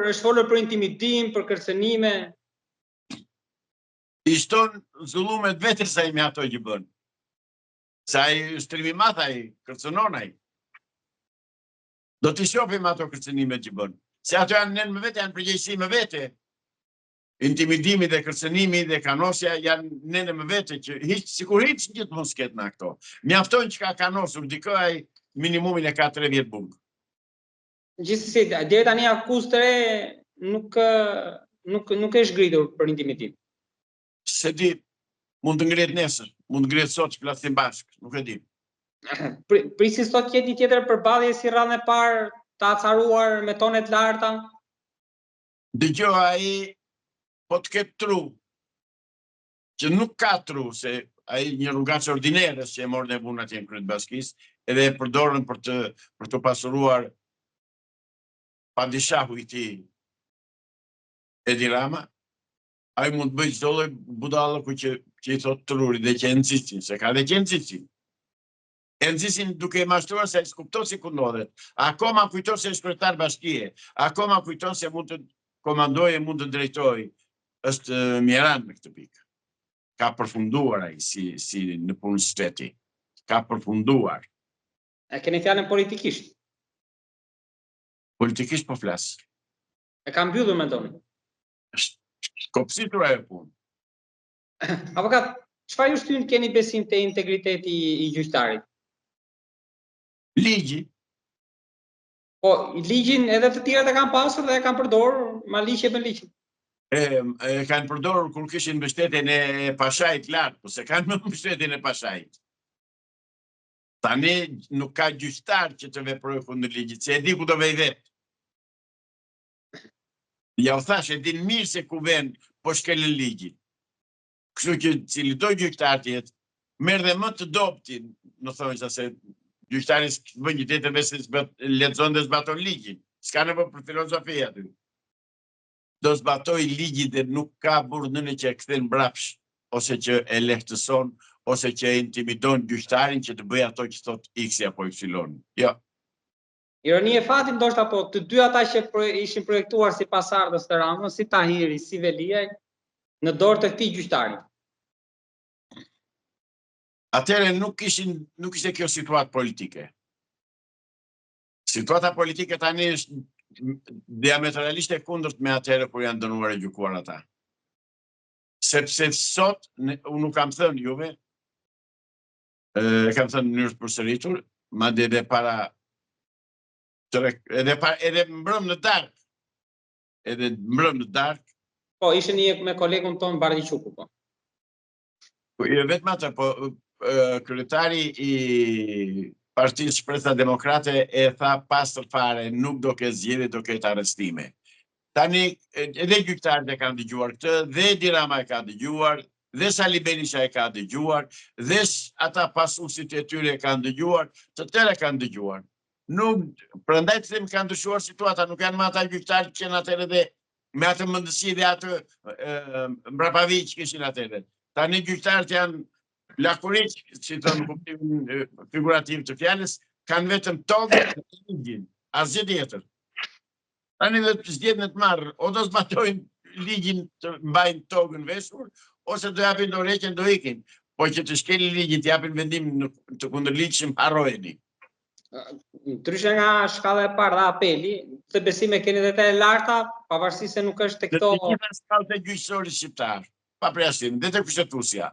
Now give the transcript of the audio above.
është folur për intimidim, për kërcënime. I shton zullumet vetes ai me ato që bën. Se ai është trim i madh ai, kërcënon ai. Do t'i shohim ato kërcënimet që bën. Se ato janë nen më vete, janë përgjegjësi më vete. Intimidimi dhe kërcënimi dhe kanosja janë nene më vete që hiç, sikur hiç gjithë mos ketë në këto. Mjafton që ka kanosur dikë ai minimumin e ka 3 vjet burg. Gjithsesi, deri tani akuzë të re nuk nuk nuk është ngritur për intimidim. S'e di, mund të ngrihet nesër, mund të ngrihet sot që flasim bashkë, nuk e di. Prisni sot të jetë një tjetër përballje si radhën e parë të acaruar me tone të larta? Dëgjo ai po të ketë tru, që nuk ka tru, se ai një rrugaç ordiner që e morën e vunë atje në krye të bashkisë, edhe e përdorën për të për të pasuruar padishahu i tij Edi Rama, ai mund të bëjë çdo lloj budallëku që që i thotë truri dhe që e nxisin, se ka dhe që e nxisin. E nxisin duke e mashtruar se ai s'kupton se ku ndodhet. Akoma kujton se është kryetar bashkie, akoma kujton se mund të komandojë, mund të drejtojë. Është mjeran në këtë pikë. Ka përfunduar ai si si nëpunës shteti. Ka përfunduar. E keni fjalën politikisht? Politikisht po flas. E ka mbyllur mendoni? Është kopsitur ajo punë. Avokat, çfarë ju shtyn të keni besim te integriteti i gjyqtarit? Ligji. Po, ligjin edhe të tjerët e kanë pasur dhe e kanë përdorur, Maliqi e bën ligjin. E, e kanë përdorur kur kishin mbështetjen e pashait lart, po s'e kanë më mbështetjen e pashait. Tani nuk ka gjyqtar që të veprojë kundër ligjit, se e di ku do vejë vetë. Ja u thashë, e din mirë se ku ven, po shkelën ligjin. Kështu që cilido gjyqtar të jetë, merr dhe më të dobëtin, në thonjëza se gjyqtari s'bën gjë tjetër veçse lexon dhe zbaton ligjin. S'ka nevojë për filozofi aty. Do zbatojë ligjin dhe nuk ka burrë nëne që e kthen mbrapsht ose që e lehtëson ose që e intimidon gjyqtarin që të bëjë ato që thotë X-i apo Y. Jo. Ironi e fatit ndoshta po të dy ata që pro, ishin projektuar si pasardhës të Ramës, si Tahiri, si Veliaj, në dorë të këtij gjyqtari. Atëherë nuk ishin nuk ishte kjo situatë politike. Situata politike tani është diametralisht e kundërt me atëherë kur janë dënuar e gjykuar ata. Sepse sot, unë nuk kam thënë juve, e kam thënë në mënyrë të përsëritur, madje edhe para edhe para edhe mbrëm në darkë. Edhe mbrëm në darkë. Po, ishe një me kolegun tonë Bardhi Quku, po. Po, jo vetëm atë, po kryetari i Partisë Shpresa Demokrate e tha pastër fare, nuk do ketë zgjedhje, do ketë arrestime. Tani edhe gjyqtarët e kanë dëgjuar këtë, dhe Edi Rama e ka dëgjuar, dhe Sali Berisha e ka dëgjuar, dhe ata pasuesit e tyre e kanë dëgjuar, të tërë e kanë dëgjuar. Nuk, prandaj të them ka ndryshuar situata, nuk janë më ata gjyqtarë që qenë atëherë dhe me atë mendësi dhe atë mbrapavijë që kishin atëherë. Tani gjyqtarët janë lakuriq, si thonë në kuptimin figurativ të fjalës, kanë vetëm togën dhe ligjin, asgjë tjetër. Tani dhe të zgjedhin e të marrë, o do zbatojnë ligjin të mbajnë togën veshur, ose do japin dorëheqjen do ikin. Po që të shkelin ligjin të japin vendim në, të kundërligjshëm, harrojeni. Ndryshe nga shkalla e parë dhe apeli, këtë besim e keni dhe te e larta, pavarësisht se nuk është te këto... Në të gjitha shkallët e gjyqësorit shqiptar, pa përjashtim, dhe te kushtetuesja.